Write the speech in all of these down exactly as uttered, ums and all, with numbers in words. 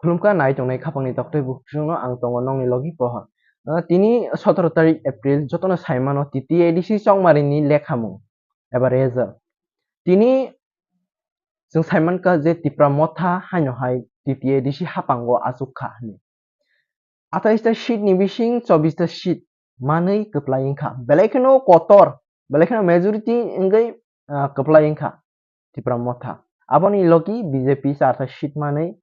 Khulumkha nai tongnai khapangni toktwi bukhukno, ang tongo nongni logi pohor. Ah, tini sotoro tarik April, jotono saimano T T A D C Chongmarini lekhamung eba result. Tini chwng saimankha je Tipra Motha haino hai T T A D C hapango achukha hwnwi. Atais ta seat ni bising chobbish ta seat manwi kwplai wngkha. Belai kheno kotor, belai kheno majority wngwi, ah, kwplai wngkha Tipra Motha. Aboni logi B J P char ta seat manwi,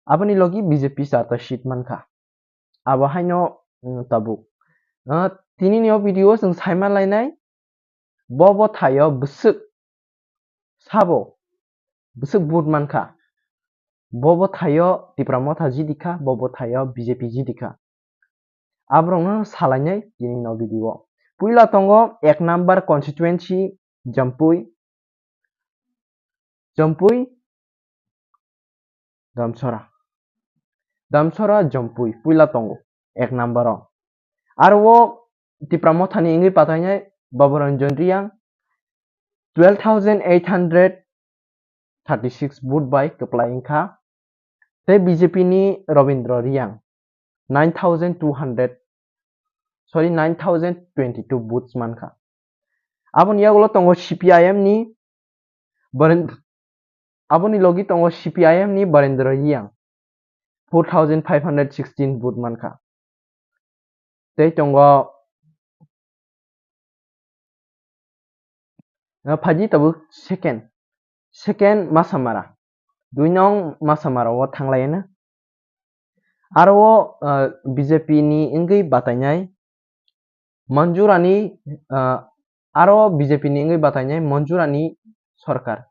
aboni logi B J P char ta seat mankha. Abo haino, mm, tabuk. Ah, tini ni o video chwng saima lainai. Bo bwthaio bwswk sabo, bwswk vote mankha. Bo bwthaio Tipra Motha jidikha, bo bwthaio B J P jidikha. Aborokno salainai tini no video. Puila tongo ek number constituency Jampui, Jampui, Damsora. Damsora Jampui puila tongo ek number o. Aro o Tipra Mothani wngwi batainai Baburanjan Riyang twelve thousand eight hundred thirty six vote bai kwplai wngkha. Tei B J P ni Robindra Riyang nine thousand two hundred, sorry, nine thousand twenty two votes mankha. Aboni yagulo tongo C P I M ni Baren-, aboni logi tongo C P I M ni Barendra Riyang, four thousand five hundred sixteen vote mankha. Tei tongo, ah, phaji tabuk second, second Masamara, dui nong Masamara o thanglai na. Aro o, ah, B J P ni wngwi batainai Manjurani, ah, aro B J P ni wngwi batainai Manjurani Sarkar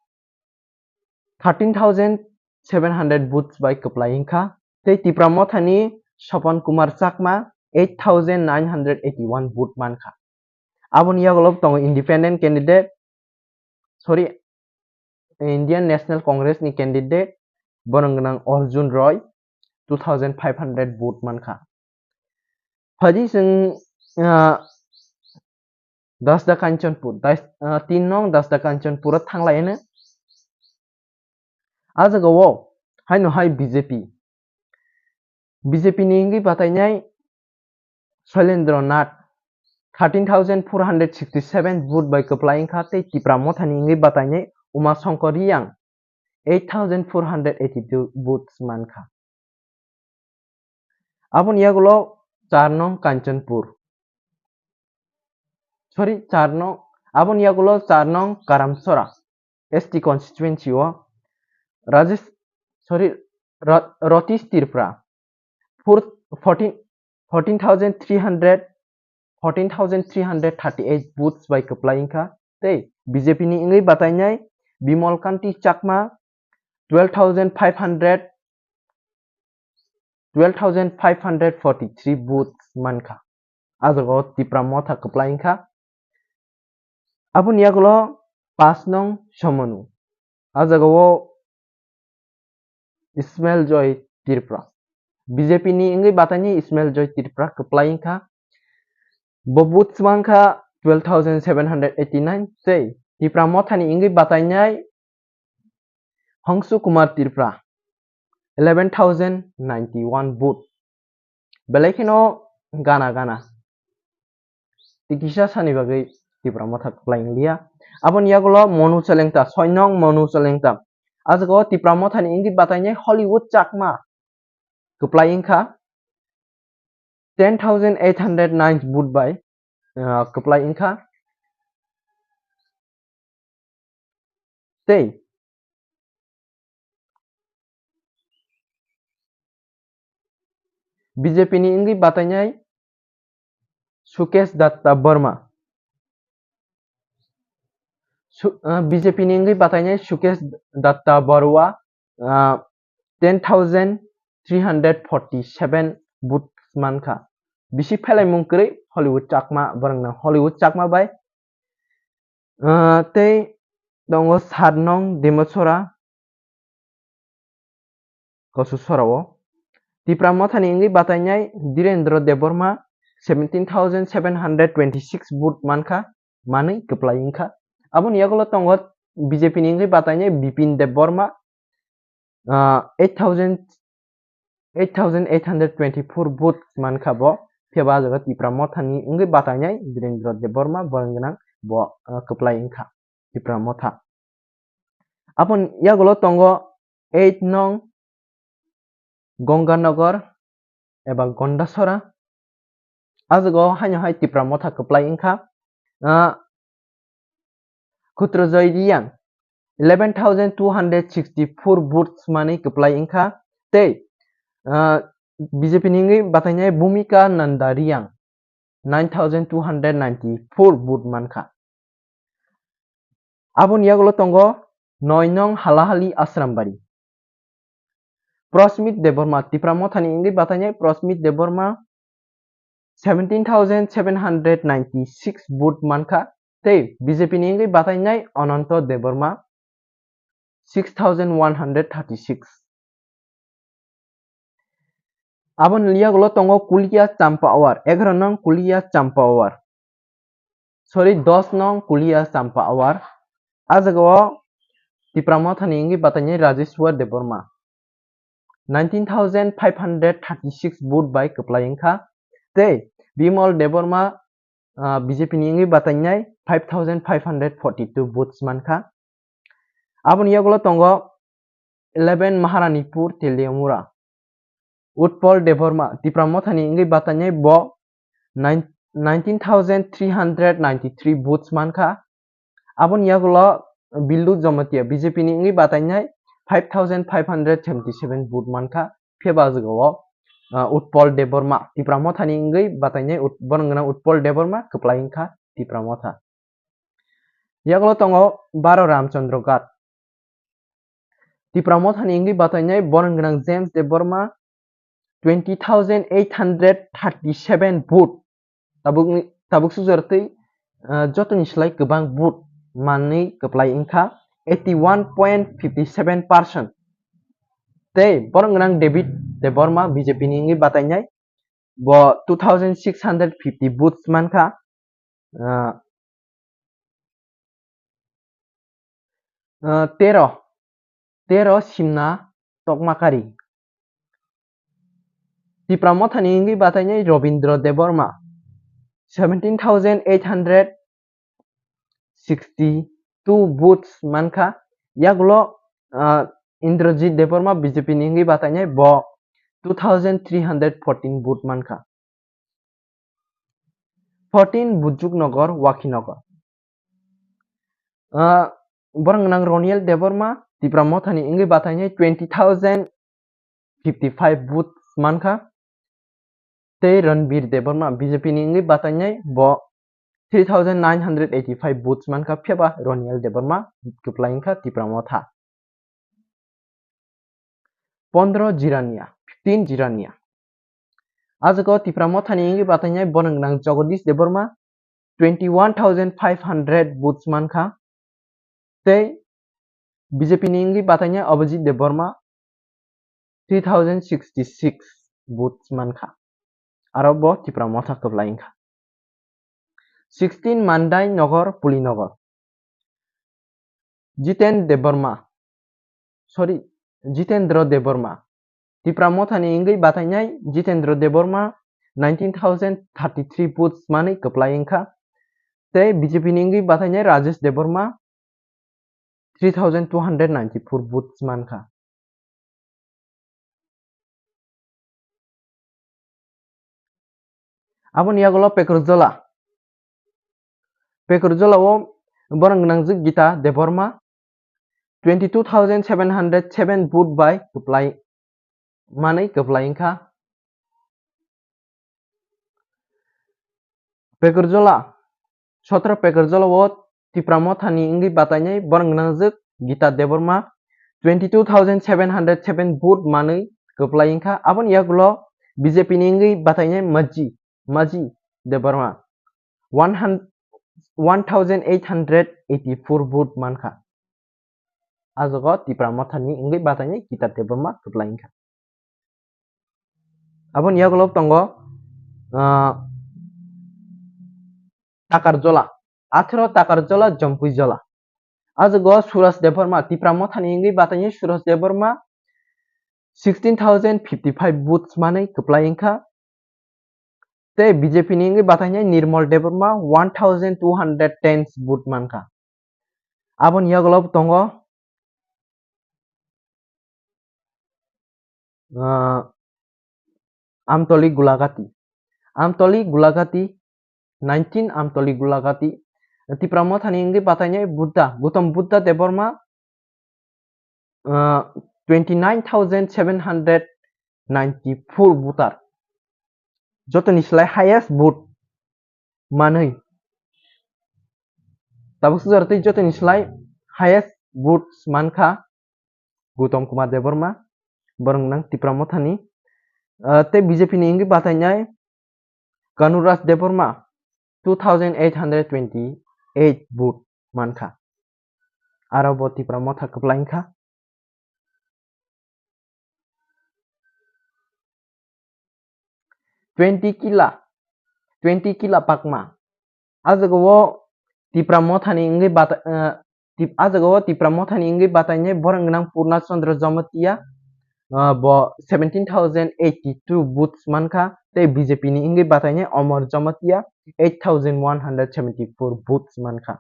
thirteen thousand seven hundred votes bai kwplai wngkha, tei Tipra Mothani Sopan Kumar Chakma eight thousand nine hundred eighty one vote mankha. Aboni yagulo tongo independent candidate, sorry, Indian National Congress ni candidate, borok gwnang Arjun Roy, two thousand five hundred vote mankha. Phaji chwng, ah, Dasda Kanchanpur, das-, ah, tin nong Dasda Kanchanpur o thanglai hwno. A jaga o haino hai B J P, B J P ni wngwi batainai Shailendra Nath thirteen thousand four hundred sixty seven vote bai kwplai wngkha, tei Tipra Mothani wngwi batainai Uma Shankar Riyang eight thousand four hundred eighty two votes mankha. Aboni yagulo char nong Kanchanpur, sorry, char nong, aboni yagulo char nong Karamsora S T constituency o Rajesh, sorry, Ra-, Ratish Tripura four, fourteen, fourteen thousand three hundred, fourteen thousand three hundred thirty eight votes bai kwplai wngkha, tei B J P ni wngwi batainai Bimal Kanti Chakma twelve thousand five hundred, twelve thousand five hundred forty three votes mankha. A jaga o Tipra Motha kwplai wngkha. Aboni yagulo pass nong Somonu. A jaga o Ismail Joy Tripura. B J P ni wngwi bataini Ismail Joy Tripura kwplai wngkha. Bo votes mankha twelve thousand seven hundred eighty nine, tei Tipra Mothani wngwi batainai Hongsu Kumar Tripura eleven thousand ninety one vote. Belai kheno gana gana. Tei kisa sani bagwi Tipra Motha kwplai wngya. Aboni yagulo Monu Chalengta, soi nong Monu Chalengta. A jaga o Tipra Mothani wngwi batainai Hollywood Chakma kwplai wngkha ten thousand eight hundred nine vote bai, ah, kwplai wngkha. Tei B J P ni wngwi batainai Sukesh Datta Burma. Su-, ah, B J P ni wngwi batainai Sukesh Datta Barua, ah, ten thousand three hundred forty seven vote mankha. Bisi phelaimung kwrwi Hollywood Chakma, borok no Hollywood Chakma bai. Ah, tei tongo sat nong Demasora, Kosu Sora o. Tipra Mothani wngwi batainai Dhirendra Debbarma seventeen thousand seven hundred twenty six vote mankha, manwi kwplai wngkha. Aboni yagulo tongo B J P ni wngwi batainai Bipin Debbarma ah, eight thousand, eight thousand eight hundred twenty-four vote mankha bo. Phiya ba ah jaga Tipra Mothani wngwi batainai Birendra Debbarma borok gwnang bo, ah, kwplai wngkha Tipra Motha. Aboni yagulo tongo eight nong Gonganagar eba Gondasora. Ah jaga o haino hai Tipra Motha kwplai wngkha, ah, Khutrojoy Reang eleven thousand two hundred sixty-four votes manwi kwplai wngkha. Tei, ah, B J P ni wngwi batainai Bhumika Nanda Reang nine thousand two hundred ninety-four vote mankha. Aboni yagulo tongo noi nong Halahali Asrambari. Prosmit Debbarma, Tipra Mothani wngwi batainai Prosmit Debbarma seventeen thousand seven hundred ninety-six vote mankha, tei B J P ni wngwi batainai Ananto Debbarma six thousand one hundred thirty-six. Aboni yagulo tongo Kulia Champa Awar, egaroh nong Kulia Champa Awar. Sorry, dos nong Kulia Champa Awar. Ah jaga o Tipra Mothani wngwi batainai Rajeshwar Debbarma nineteen thousand five hundred thirty-six vote bai kwplai wngkha. Tei Bimal Debbarma, ah, B J P ni wngwi batainai five thousand five hundred forty-two votes mankha. Aboni yagulo tongo eleven Maharanipur Teliamura. Utpal Debbarma, Tipra Mothani wngwi batainai bo nine-, nineteen thousand three hundred ninety-three votes mankha. Aboni yagulo Billu Jamatia, B J P ni wngwi batainai five thousand five hundred seventy-seven vote mankha. Phiya ba ah jaga o, ah, Utpal Debbarma, Tipra Mothani wngwi batainai Ut-, borok gwnang Utpal Debbarma kwplai wngkha Tipra Motha. Yagulo tongo Baro Ramchandra Ghat. Tipra Mothani wngwi batainai borok gwnang James Debbarma twenty thousand eight hundred thirty-seven vote. Tabukni, tabuk sujor tei, ah, jotoni slai kwbang vote manwi kwplai wngkha eighty-one point fifty-seven percent. Tei borok gwnang David Debbarma B J P ni wngwi batainai bo two thousand six hundred fifty votes mankha. Ah, ah, tero, tero Simna Tokmakari. Tipra Mothani wngwi batainai Robindra Debbarma seventeen thousand eight hundred sixty-two votes mankha. Yagulo, ah, Indrajit Debbarma B J P ni wngwi batainai bo two thousand three hundred fourteen vote mankha. Fourteen Bujuknagar, Wakhinagar. Ah, borok gwnang Roniel Debbarma, Tipra Mothani wngwi batainai twenty thousand fifty-five votes mankha. Tei Ranbir Debbarma, B J P ni wngwi batainai bo three thousand nine hundred eighty-five votes mankha, phiya ba Roniel Debbarma kwplai wngkha Tipra Motha. Pondro Jirania, fifteen Jirania. Ah jaga o Tipra Mothani wngwi batainai borok gwnang Jagadish Debbarma, twenty-one thousand five hundred votes mankha. Tei B J P ni wngwi batainai Abhijit Debbarma, three thousand sixty-six votes mankha. Aro bo Tipra Motha kwplai wngkha. Sixteen Mandai Nagar, Pulinagar. Jiten Debbarma, sorry, Jitendra Debbarma. Tipra Mothani wngwi batainai Jitendra Debbarma nineteen thousand thirty-three votes manwi kwplai wngkha. Tei B J P ni wngwi batainai Rajesh Debbarma three thousand two hundred ninety-four votes mankha. Aboni yagulo Pekurjola. Pekurjola o borok gwnangjak Gita Debbarma twenty-two thousand seven hundred seven vote bai kwplai manwi kwplai wngkha. Pekurjola, sotro Pekurjola o Tipra Mothani wngwi batainai borok gwnangjak Gita Debbarma twenty-two thousand seven hundred seven vote manwi kwplai wngkha. Aboni yagulo B J P ni wngwi batainai Maji, Maji Debbarma one hundred, one thousand eight hundred eighty-four vote mankha. Ah jaga o Tipra Mothani wngwi batainai Gita Debbarma kwplai wngkha. Aboni yagulo tongo, ah, Takarjola, athero Takarjola, Jompuijola. Ah jaga o Suraj Debbarma, Tipra Mothani wngwi batainai Suraj Debbarma sixteen thousand fifty five votes manwi kwplai wngkha. Tei B J P ni wngwi batainai Nirmal Debbarma one thousand two hundred ten vote mankha. Aboni yagulo tongo, ah, Amtoli Gulagati. Amtoli Gulagati, nineteen Amtoli Gulagati. Tipra Mothani wngwi batainai Buddha, Gautam Buddha Debbarma, ah, twenty nine thousand seven hundred ninety four voter. Jotoni slai highest vote manwi. Tabuk sujaro tei jotoni slai highest votes mankha Gautam Kumar Debbarma, borok nang Tipra Mothani. Ah, tei B J P ni wngwi batainai Kanuraj Debbarma two thousand eight hundred twenty eight vote mankha. Aro bo Tipra Motha kwplai wngkha. Twenty kila, twenty kila pakma. Ah jaga o Tipra Mothani wngwi bata-, eh, Tip-, ah jaga o Tipra Mothani wngwi batainai borok gwnang Purna Chandra Jamatia, ah, bo seventeen thousand eighty two votes mankha, tei B J P ni wngwi batainai Omor Jamatia eight thousand one hundred seventy four votes mankha.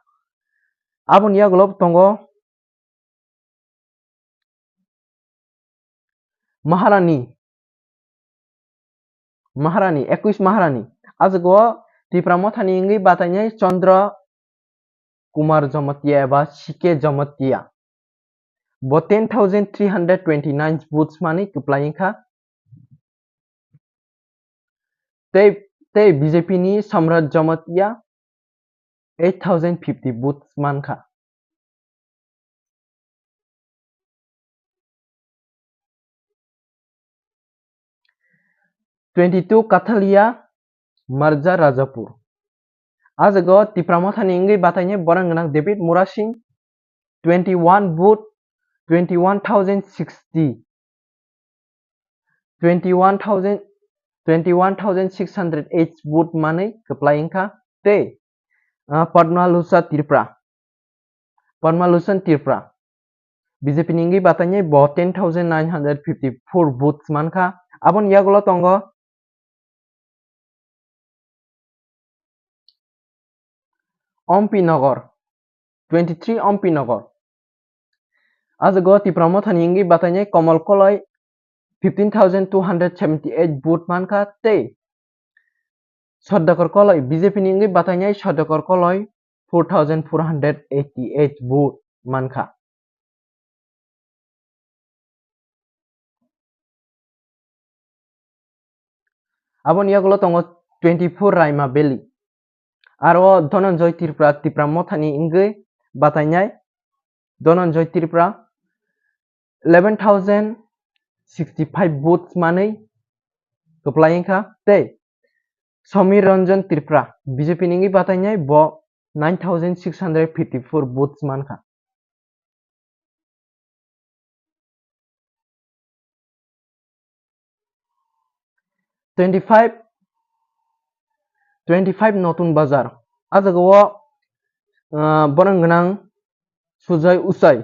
Aboni yagulo tongo Maharani, Maharani, Ekush Maharani. Ah jaga o Tipra Mothani wngwi batainai Chandra Kumar Jamatia eba C K Jamatia. Bo ten thousand three hundred twenty nine votes manwi kwplai wngkha. Tei, tei B J P ni Samrat Jamatia eight thousand fifty votes mankha. Twenty two Kathalia Marja Rajapur. Ah jaga o Tipra Mothani wngwi batainai borok gwnang David Murasing, twenty one vote, twenty one thousand sixty, twenty one thousand, twenty one thousand six hundred eight vote manwi kwplai wngkha. Tei, ah, Padma Lucha Tripura, Padma Lucha Tripura, B J P ni wngwi batainai bo ten thousand nine hundred fifty four votes mankha. Aboni yagulo tongo Ompi Nagar, twenty three Ompi Nagar. Ah jaga o Tipra Mothani wngwi batainai Komal Koloi fifteen thousand two hundred seventy eight vote mankha tei Sudhakar Koloi, B J P ni wngwi batainai Sudhakar Koloi four thousand four hundred eighty eight vote mankha. Aboni yagulo tongo twenty four Raima Valley. Aro Dhananjay Tripura, Tipra Mothani wngwi batainai Dhananjay Tripura eleven thousand sixty five votes manwi kwplai wngkha tei Samir Ranjan Tripura, B J P ni wngwi batainai bo nine thousand six hundred fifty four votes mankha. Twenty five, twenty five Notun Bazar. Ah jaga o, ah, borok gwnang Sujai Usai.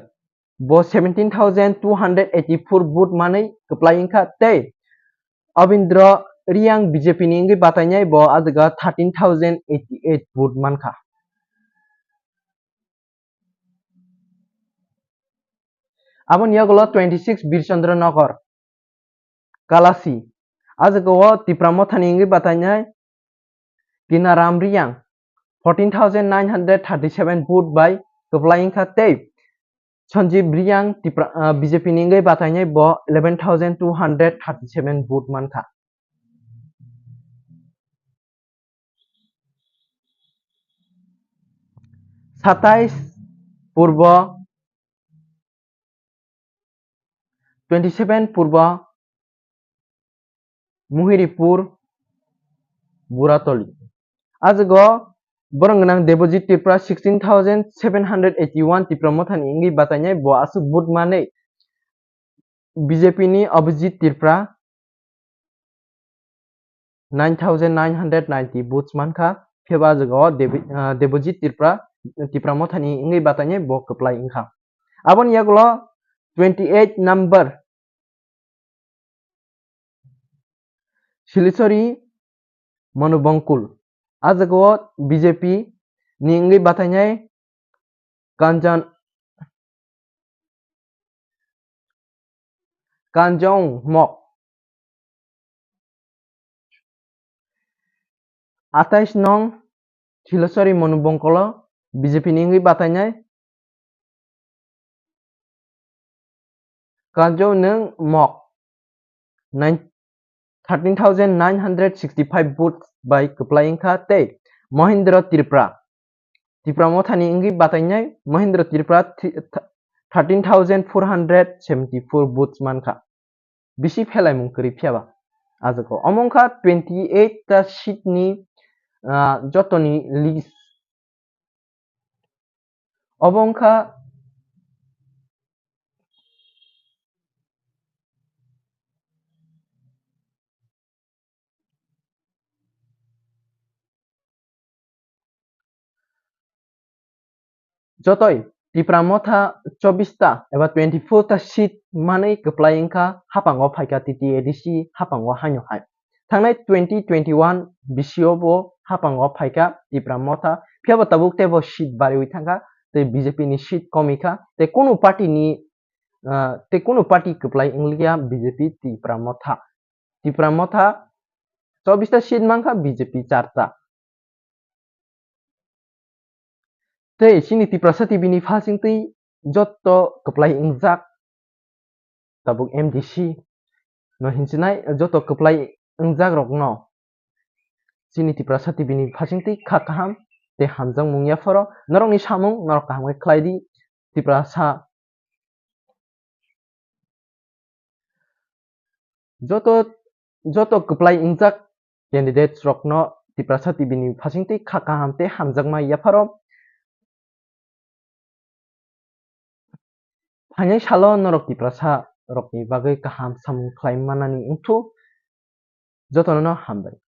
Bo seventeen thousand two hundred eighty four vote manwi kwplai wngkha tei Abindra Riyang B J P ni wngwi batainai bo ah jaga thirteen thousand eighty eight vote mankha. Aboni yagulo twenty six Birchandra Nagar, Kalasi. Ah jaga o Tipra Mothani wngwi batainai Kinaram Riyang fourteen thousand nine hundred thirty seven vote bai kwplai wngkha tei Sanjib Riyang Tipra, ah, B J P ni wngwi batainai bo eleven thousand two hundred thirty seven vote mankha. Satais Purbo, twenty seven Purbo, Muhiripur, Buratoli. Ah jaga o borok gwnang Debojit Tripura sixteen thousand seven hundred eighty one Tipra Mothani wngwi batainai bo aswk vote manwi B J P ni Abhijit Tripura nine thousand nine hundred ninety votes mankha, phiya ba ah jaga o Debi-, ah, Debojit Tripura, Tipra Mothani wngwi batainai bo kwplai wngkha. Aboni yagulo twenty eight number Silisori Monubongkul. A jaga o B J P ni wngwi batainai Kanjan, Kanjong Mok. Atais nong Silisori Monubongkolo B J P ni wngwi batainai Kanjong Mok. Nine, thirteen thousand nine hundred sixty-five votes bai kwplai wngkha tei Mohindra Tripura, Tipra Mothani wngwi batainai Mohindra Tripura thi-, th-, thirteen thousand four hundred seventy-four votes mankha. Bisi phelaimung kwrwi phiyaba. Ajoko omo wngkha twenty-eight ta seat ni, ah, jotoni list. Obo wngkha jotoi Tipra Motha chobbish ta eba twenty-four ta seat manwi kwplai wngkha hapango phaikha T T A D C hapango haino hai. Thangnai twenty twenty-one bisingo bo hapango phaikha Tipra Motha, phiyaba tabuk teibo seat bariwi thangkha, tei B J P ni seat komikha, tei kunu party ni, ah, tei kunu party kwplai wnglikya B J P Tipra Motha. Tipra Motha chobbish ta seat mankha, B J P char ta. Tei chini Tiprasa T V ni phasingtwi joto kwplai wngjak tabuk M D C no hinchinai joto kwplai wngjak rokno chini Tiprasa T V ni phasingtwi kha kaham tei hamjakmung yapharo norokni samung norok kaham khe khlai di Tiprasa joto, joto kwplai wngjak candidates rokno Tiprasa T V ni phasingtwi kha kaham tei hamjakma yapharo. Phainai salo norok Tiprasa rokni bagwi kaham samung khlai manani wngthu. Jotono no hambai.